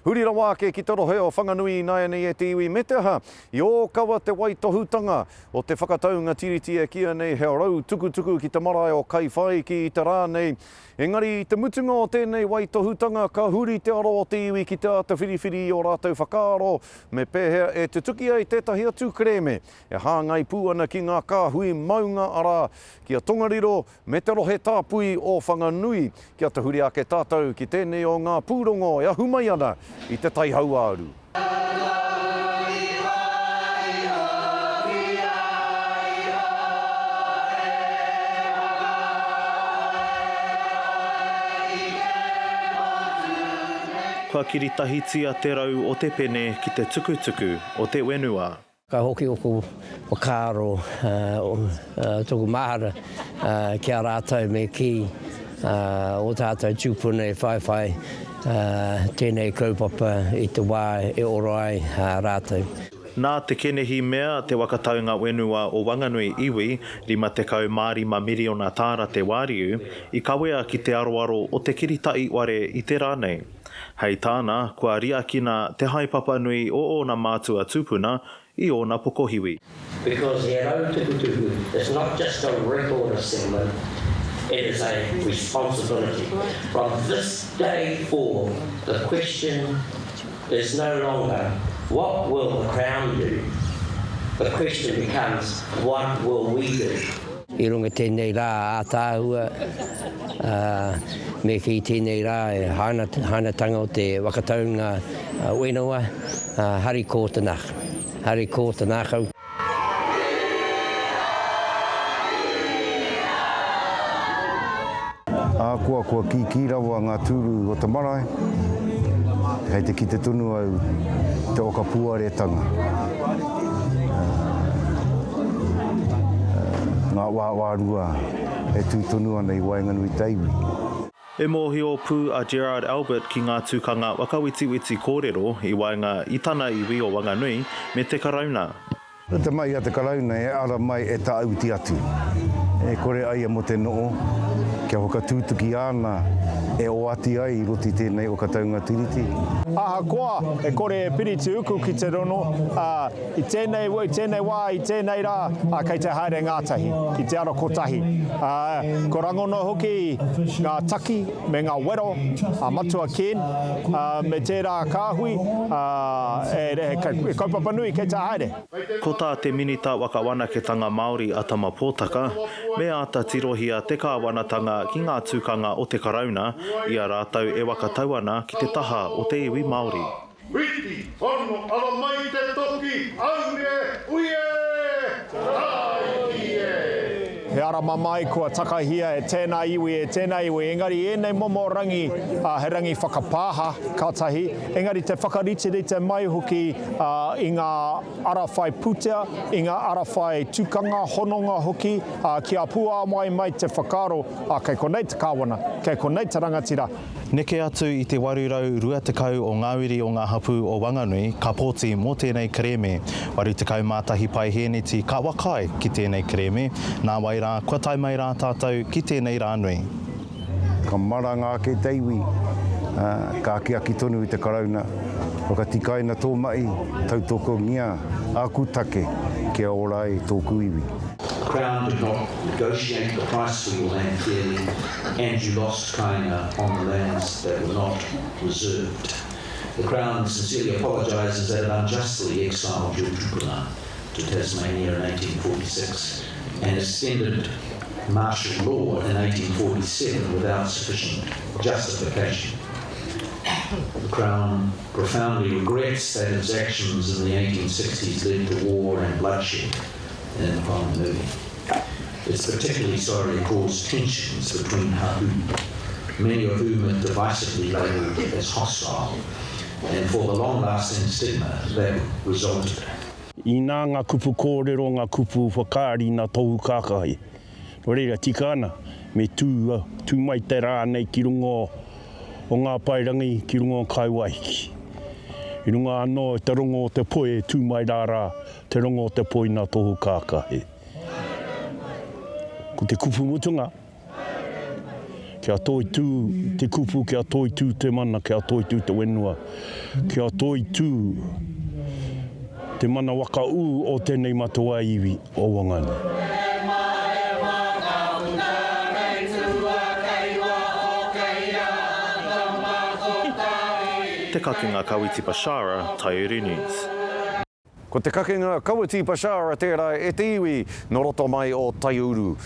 Huri rawa ake ki te rohe o Whanganui ināianei e te iwi me te aha, i ōkawa te waitohutanga o te whakataunga tiriti e kīia nei he rau tukutuku ki te marae o Kaiwhaiki i te rā nei. Engari i te mutunga o tēnei waitohutanga ka huri te aro o te iwi ki te āta whiriwhiri i ō rātou whakaaro me pēhea e tutuki ai tētahi atu kerēme e hāngai pū ana ki ngā kāhui maunga arā, ki a Tongariro me te rohe tāpui o Whanganui. Kia tahuri ake tātou ki tēnei o ngā pūrongo e ahu mai ana i Te Tai Hauāuru. Kua kiritahitia te rau o te pene ki te tukutuku o te wenua. Ka hoki oku whakaaro, toku mahara ki a ratou me ki o tatou tupuna e whaiwhai tenei kaupapa i te wa e ora ai ratou. Nā Te Kenehi Mea te waka taunga wenua o Wanganui iwi, 55 miriona tāra te wāriu, i kawea ki te aroaro o te kirita'i ware i te rā nei. Hei tāna, kua riakina te haepapa nui o ōna mātua tūpuna i ōna pokohiwi. Because he rau tukutuku is not just a record of settlement, it is a responsibility. From this day forward, the question is no longer what will the Crown do? The question becomes what will we do? I runga i tēnei rā ātaahua, ā, me kī tēnei rā e hainatanga o te whakataunga whenua, ā, hari kō te nākau. Hari kō te nākau. Ahakoa kua kīkī rawa ngā tūru o te marae, kei te kite tonu au te whakapuaretanga, ngā wāwārua e tū tonu ana i waenganui i te iwi. E mōhio pū a Gerard Albert ki ngā tukanga whakawetiweti kōrero i waenga i tana iwi o Wanganui me te Karauna. Ko te mahi a te Karauna e ara mai e tāuti atu, e kore ai a mo te noo, kia whakatūtuki āna e oati ai i roto i tēnei whakataunga Tiriti. Ahakoa e kore e piri te uku ki te rono, ā, i tēnei, i tēnei wā, i tēnei rā, ā, kei te haere ngātahi, i te ara kotahi. Ā, ko rangona hoki ngā taki me ngā wero a Matua Ken, ā, me tērā kāhui, ā, e, e, e kaupapa nui kei te haere. Ko tā te Minita Whakawanaketanga Māori a Tama Potaka, me āta tirohia te kāwanatanga ki ngā tukanga o te Karauna i a rātou e whakatau ana ki te taha o te iwi Māori. Whiti, hono, ara mai te toki, aue, ui e, tāiki e! He ara mamae kua takahia e tēnā iwi, e tēnā iwi, engari ēnei momo rangi, he rangi whakapāha, ka tahi, engari te whakariterite mai hoki i ngā ara whai pūtea, i ngā ara whai tukanga, hononga hoki, kia puāwai mai te whakaaro, kei konei te kāwana, kei konei te rangatira. Neke atu i te 820 o ngā uri o ngā hapū o Wanganui ka pōti mō tēnei kerēme. 81 paihēneti ka whakaae ki tēnei kerēme, nāwai rā kua tae mai rā tātou ki tēnei rā nui. Ka maranga ake te iwi, ā, ka akiaki tonu i te Karauna, Whakatikaina tō mahi, tautokongia āku take kia ora ai tōku iwi. The Crown did not negotiate the price for your land fairly and you lost kāinga on the lands that were not reserved. The Crown sincerely apologises that it unjustly exiled your tupuna to Tasmania in 1846 and extended martial law in 1847 without sufficient justification. The Crown profoundly regrets that its actions in the 1860s led to war and bloodshed in Whanganui. It's particularly sorry it caused tensions between hapu, many of whom it divisively labelled as hostile, and for the long-lasting stigma that resulted. Inā ngā kupu kōrero, ngā kupu whakaari nā tōu kākahi. Nō reira, tika ana, me tū, tū mai te rā nei ki runga o Ngā Paerangi, ki runga o Kaiwaiki. I runga anō i te rongo o te poi e tū mai rā rā, te rongo o te poi nā tōu kākahi. Ko te kupu mutunga, Kia toitū te kupu, kia toitū te mana, kia toitū te whenua, kia toitū te mana whakaū o tēnei matua iwi o Wanganui. Te Kakenga Kawiti Bashara, Taiuru News. Ko te Kakenga Kawiti Bashara tērā e te iwi nō roto mai o Taiuru.